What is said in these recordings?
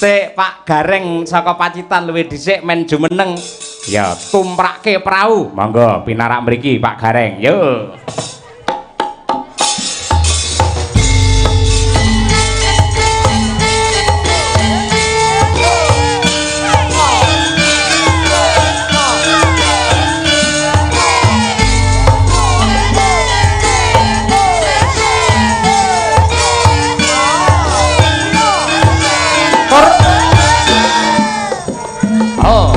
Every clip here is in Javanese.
Sik Pak Gareng saka Pacitan luwih dhisik men jumeneng. Ya, tumprake prau. Monggo pinarak mriki Pak Gareng. Yo. Oh.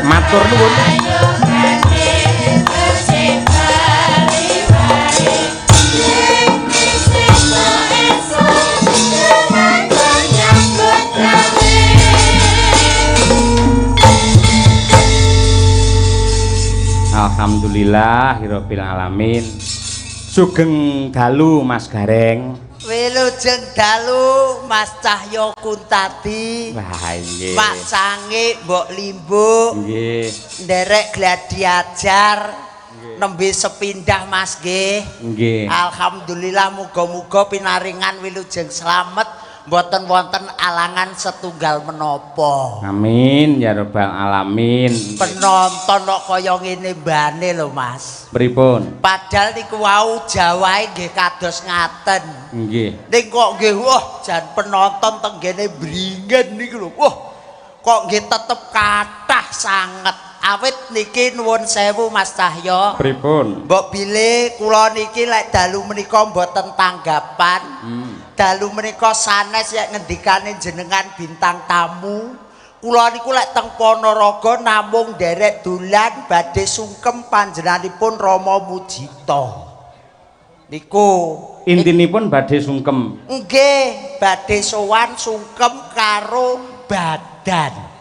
Matur nuwun. Alhamdulillahirabbil alamin. Sugeng dalu Mas Gareng. Wilujeng dalu Mas Cahyo Kuntadi. Wah nggih. Pak Sange Mbok Limbuk. Nggih. Nderek gladi ajar. Nembe sepindah Mas nggih. Nggih. Alhamdulillah muga-muga pinaringan wilujeng slamet mboten wonten alangan setunggal menapa. Amin ya rabbal alamin. Penonton kok kaya ngene mbane lho Mas. Pripun? Padahal niku wau Jawae nggih kados ngaten. Nggih. Ning kok nggih wah jan penonton teng ngene bringen niku lho. Wah kok nggih tetep kathah sanget. Awit niki nuwun sewu Mas Cahyo. Pripun? Mbok bilih kula niki lek dalu menika mboten tanggapan. Dalu menika sanes yen ngendikane jenengan bintang tamu. Kula niku lek teng Ponorogo namung nderek dolan badhe sungkem panjenenganipun Rama Mujito. Niku intinipun badhe sungkem. Nggih, badhe sowan sungkem karo badan.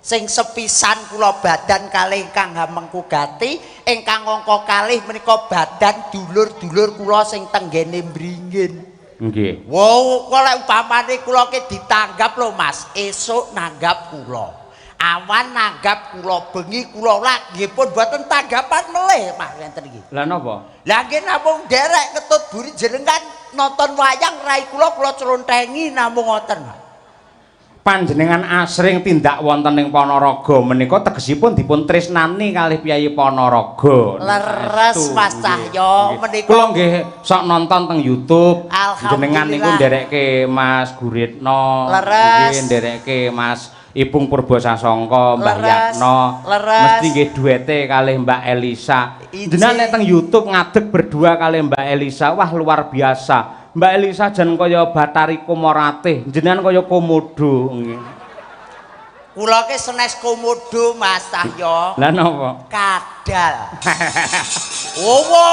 Sing sepisan kula badan kalih ingkang hamengku gati, ingkang angka kalih menika badan dulur-dulur kula sing tenggene Mringin. Nggih. Wow, kok lek upamane kula ki ditanggap lho Mas, esuk nanggap kula. Awan nanggap kula, bengi kula lak nggih pun mboten tanggapan melih Mas ngenten iki. Lah napa? Lah nggih namung nderek ketut buri jenengan nonton wayang rai kula kula clontengi namung ngoten Mas. Panjenengan asring tindak wonten ing Ponorogo menika tegesipun dipun tresnani kalih piyayi Ponorogo. Leres Mas Cahyo menika kula nggih sok nonton teng YouTube. Jenengan niku nderekke Mas Guritno, nggih nderekke Mas Ipung Purbo Sasongko, Mbah Yatno, mesti nggih duete kalih Mbak Elisa. Jenengan nek teng YouTube ngadeg berdua kalih Mbak Elisa, wah luar biasa. Mbak Elisa jan kaya Batari Komoratih, jenengan kaya komodo. Kula ki senes komodo Mas Cahyo. Lah napa? Kadal. Wowo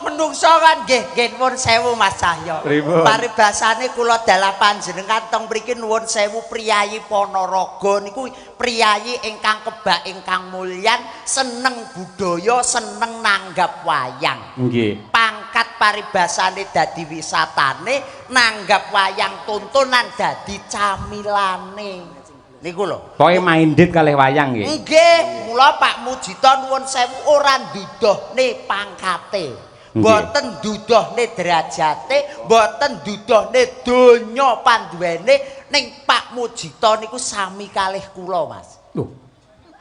menungso kan nggih nggih nuwun sewu Mas Cahyo. Paribasane kula dalah panjenengan teng mriki nuwun sewu priyayi Ponorogo niku priyayi ingkang kebak ingkang mulyan, seneng budaya, seneng nanggap wayang. Nggih. Pangkat paribasane dadi wisatane, nanggap wayang tontonan dadi camilane. Niku lho. Pokoke minded kalih wayang nggih. Nggih, mula Pak Mujito nuwun sewu ora nduduhne pangkate. Mboten nduduhne derajate, mboten nduduhne donya panduwene, ning Pak Mujito niku sami kalih kula, Mas. Lho.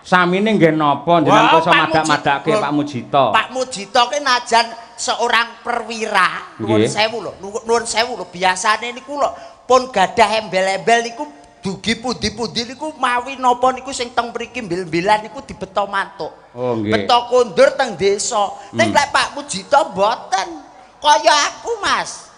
Samine nggih napa jenengan kok madak-madake Pak Mujito? Pak Mujito ki najan seorang perwira, nuwun sewu lho, nuwun sewu lho, biasane niku lho pun gadah embel-embel niku Dugi pundi-pundi niku mawi napa niku sing teng mriki mbil-mbilan niku dibeto mantuk. Oh, nggih. Beto kondur teng desa. Ning lek Pak Mujito mboten. Kaya aku, Mas.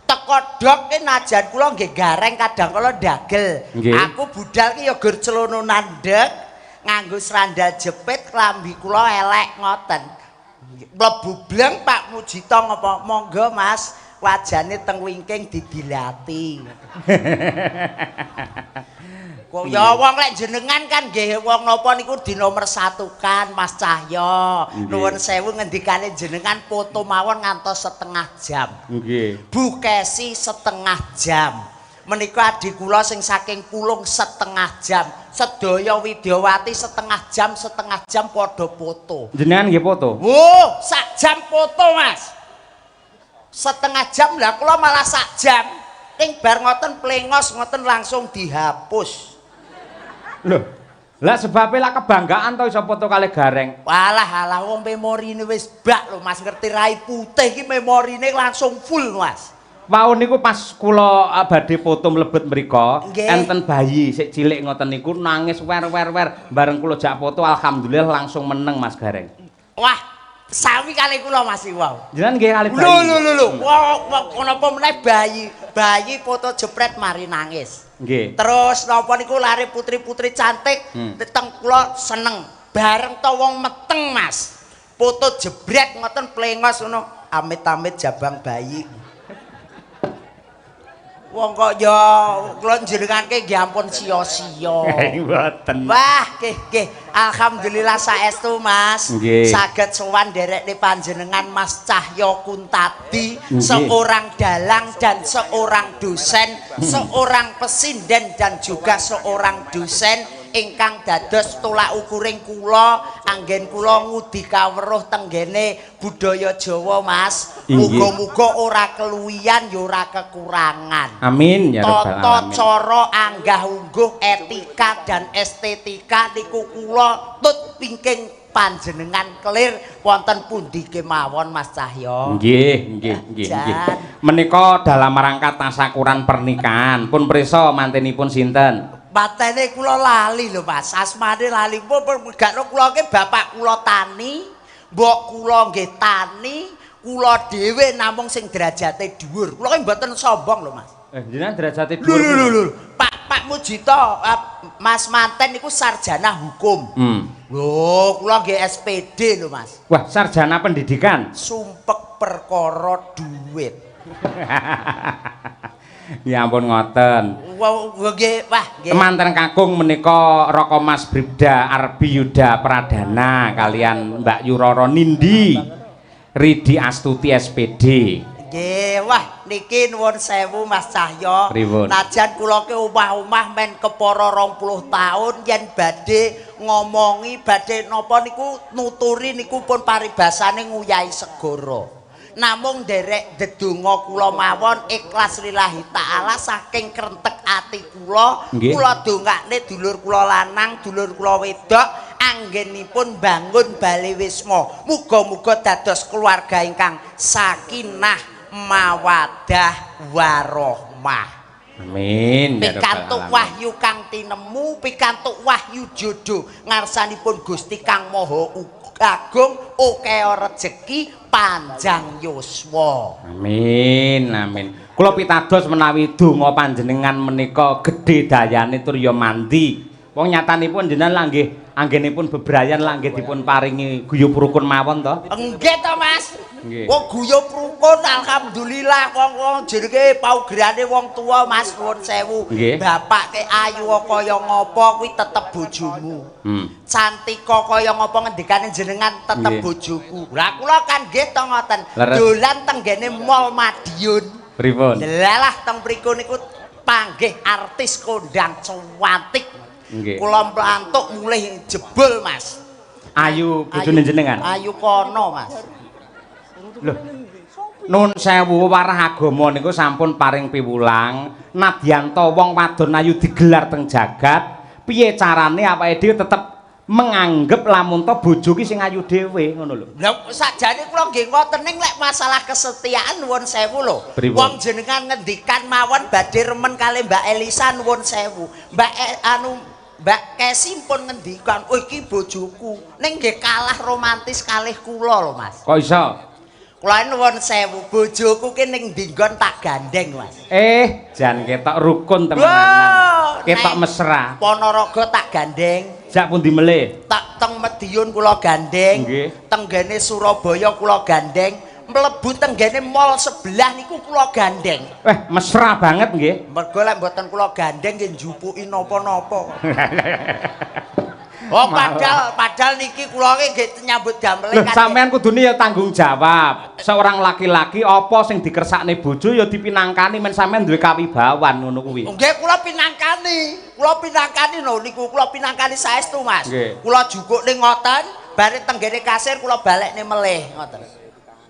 Teko dok ki najan kula nggih gareng kadang kala dagel. Aku budal ki ya gur celono nandhek, nganggo sandal jepit, klambi kula elek ngoten. Mlebu bleng Pak Mujito ngopo? Monggo Mas, wajane teng wingking didilati. Kok ya wong lek jenengan kan nggih wong napa niku dinomorsatukan Mas Cahya. Nuwun sewu ngendikane jenengan foto mawon ngantos setengah jam. Bu Kesi setengah jam. Menika adik kula sing saking Pulung setengah jam. Sedaya Widyawati setengah jam padha foto. Jenengan nggih foto? Wo, sak jam foto, Mas. Setengah jam lah kula malah sak jam. Ning bar ngoten plengos ngoten langsung dihapus. Loh. Lah sebabe lah kebanggaan to iso foto kalih Gareng. Walah alah wong memorine wis bak lho Mas, ngerti rai putih iki memorine langsung full, Mas. Wau niku pas kula badhe foto mlebet mriku, enten bayi sik cilik ngoten niku nangis wer wer wer, bareng kula jak foto alhamdulillah langsung meneng Mas Gareng. Wah, sami kali kula Mas iki wau. Jenengan nggih kalih bayi. Lho lho lho lho, wah napa meneh bayi, bayi foto jepret mari nangis. Terus napa niku lare putri-putri cantik teng kula seneng. Bareng to wong meteng, Mas. Foto jebret ngoten plengos ngono, amit-amit jabang bayi. Wong kok ya kula njenenganke nggih ampun sia-sia. Mboten. Wah, nggih nggih. Alhamdulillah saestu, Mas. Saged sowan nderekne panjenengan Mas Cahya Kuntadi, seorang dalang dan seorang dosen, seorang pesinden dan juga seorang dosen ingkang dados tolak ukuring kula anggen kula ngudi kaweruh tenggene budaya Jawa, Mas. Muga-muga ora keluwihan ya ora kekurangan. Amin ya rabbal Tata alamin. cara anggah ungguh etika dan estetika niku kula tut wingking panjenengan kelir wonten pundi kemawon Mas Cahya. Nggih, nggih, nggih, nggih. Jan. Menika dalam rangka tasakuran pernikahan, pun prisa mantenipun sinten? Matene kula lali lho Mas, asmane lali. Pun gakno kula ki bapak kula tani, mbok kula nggih tani, kula dhewe namung sing derajate dhuwur. Kula ki mboten sombong lho Mas. Jenengan derajate Lho dhuwur. lho lho lho. Pak Pak Mujito, Mas manten niku sarjana hukum. Lho, kula nggih SPD lho Mas. Wah, sarjana pendidikan. Sumpek perkara duit. Ya ampun ngoten. Wah, nggih, wah nggih. Manten kakung menika Raka Mas Bribda Arbi Yuda Pradana kalian Mbak Yuroro Nindi Ridi Astuti SPD. Nggih, wah niki nuwun sewu Mas Cahya. Pripun? Najan kula ki omah-omah men kepara 20 taun yen badhe ngomongi badhe napa niku nuturi niku pun paribasane nguyahi segara. Namung nderek ndedonga kula mawon ikhlas lillahi taala saking krentek ati kula, kula dongakne dulur kula lanang, dulur kula wedok anggenipun bangun bale wisma. Muga-muga dados keluarga ingkang sakinah, mawadah, warohmah. Amin ya rabbal Pikantuk alamin. Wahyu kang tinemu, pikantuk wahyu jodoh ngarsanipun Gusti Kang Maha Agung, akeh rejeki, panjang yuswa. Amin, amin. Kula pitados menawi donga panjenengan menika gedhe dayane tur ya mandi. Wong nyatanipun jenengan lah nggih anggenipun bebrayan lah nggih dipun paringi guyub rukun mawon to. Nggih to, Mas. Nggih. Wong guyub rukun alhamdulillah wong-wong jenenge paugerane wong tuwa Mas nuwun sewu. Bapak ke ayu kaya ngopo kuwi tetep bojomu. Cantika kaya ngopo ngendikane jenengan tetep bojoku. Lah kula kan nggih to ngoten. Dolan tenggene Mall Madiun. Pripun? Lalah teng mriku niku panggih artis kondang cuantik. Kula mlantuk mulih jebul, Mas. Ayu bojone jenengan. Ayu kono, Mas. Lho. Nun sewu warah agama niku sampun paring piwulang nadyan ta wong wadon ayu digelar teng jagat, piye carane awake dhewe tetep Menganggep lamun to bojo ki sing ayu dhewe ngono lho. Lah, sakjane kula nggih ngoten, ning lek masalah kesetiaan, nuwun sewu lho. Wong jenengan ngendikan mawon badhe remen kalih Mbak Elisa, nuwun sewu. Mbak e, anu Mbak Kesi pun ngendikan, "Oh, iki bojoku." Ning nggih kalah romantis kalih kula lho, Mas. Kok iso? Kula nuwun sewu, bojoku ki ning ndi nggon tak gandeng, Mas. Eh, jan ketok rukun temenanan. Ketok mesra. Ponorogo tak gandeng. Jak pundi melih? Tak teng Mediun kula gandeng, tenggene Surabaya kula gandeng, mlebu tenggene mall sebelah niku kula gandeng. Eh, mesra banget nggih. Mergo lek mboten kula gandeng nggih njupuki napa-napa. Oh, padahal padahal niki kula nggih nyambut damel. Lho, sampean kudune ya tanggung jawab. Seorang laki-laki apa sing dikersakne bojo ya dipinangkani, men sampean duwe kawibawan ngono kuwi. Nggih, kula pinangkani. Kula pinangkani lho niku, kula pinangkani saestu, Mas. Kula jukukne ngoten, bare tenggene kasir kula balekne melih ngoten.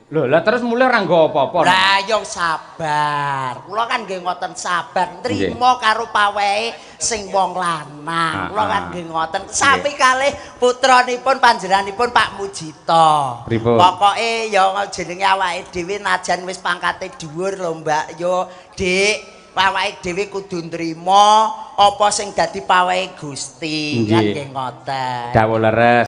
Lho, lah terus mulih ora nggo apa-apa? Lah yo sabar. Kula kan nggih ngoten, sabar, nrimo karo pawehe sing wong lanang. Kula kan nggih ngoten. Sami kalih putranipun panjenenganipun Pak Mujito. Pokoke ya jenenge awake dhewe najan wis pangkate dhuwur lho, Mbak, yo Dik. Awake dhewe kudu nrimo apa sing dadi pawehe Gusti. Kan nggih ngoten. Dawuh leres.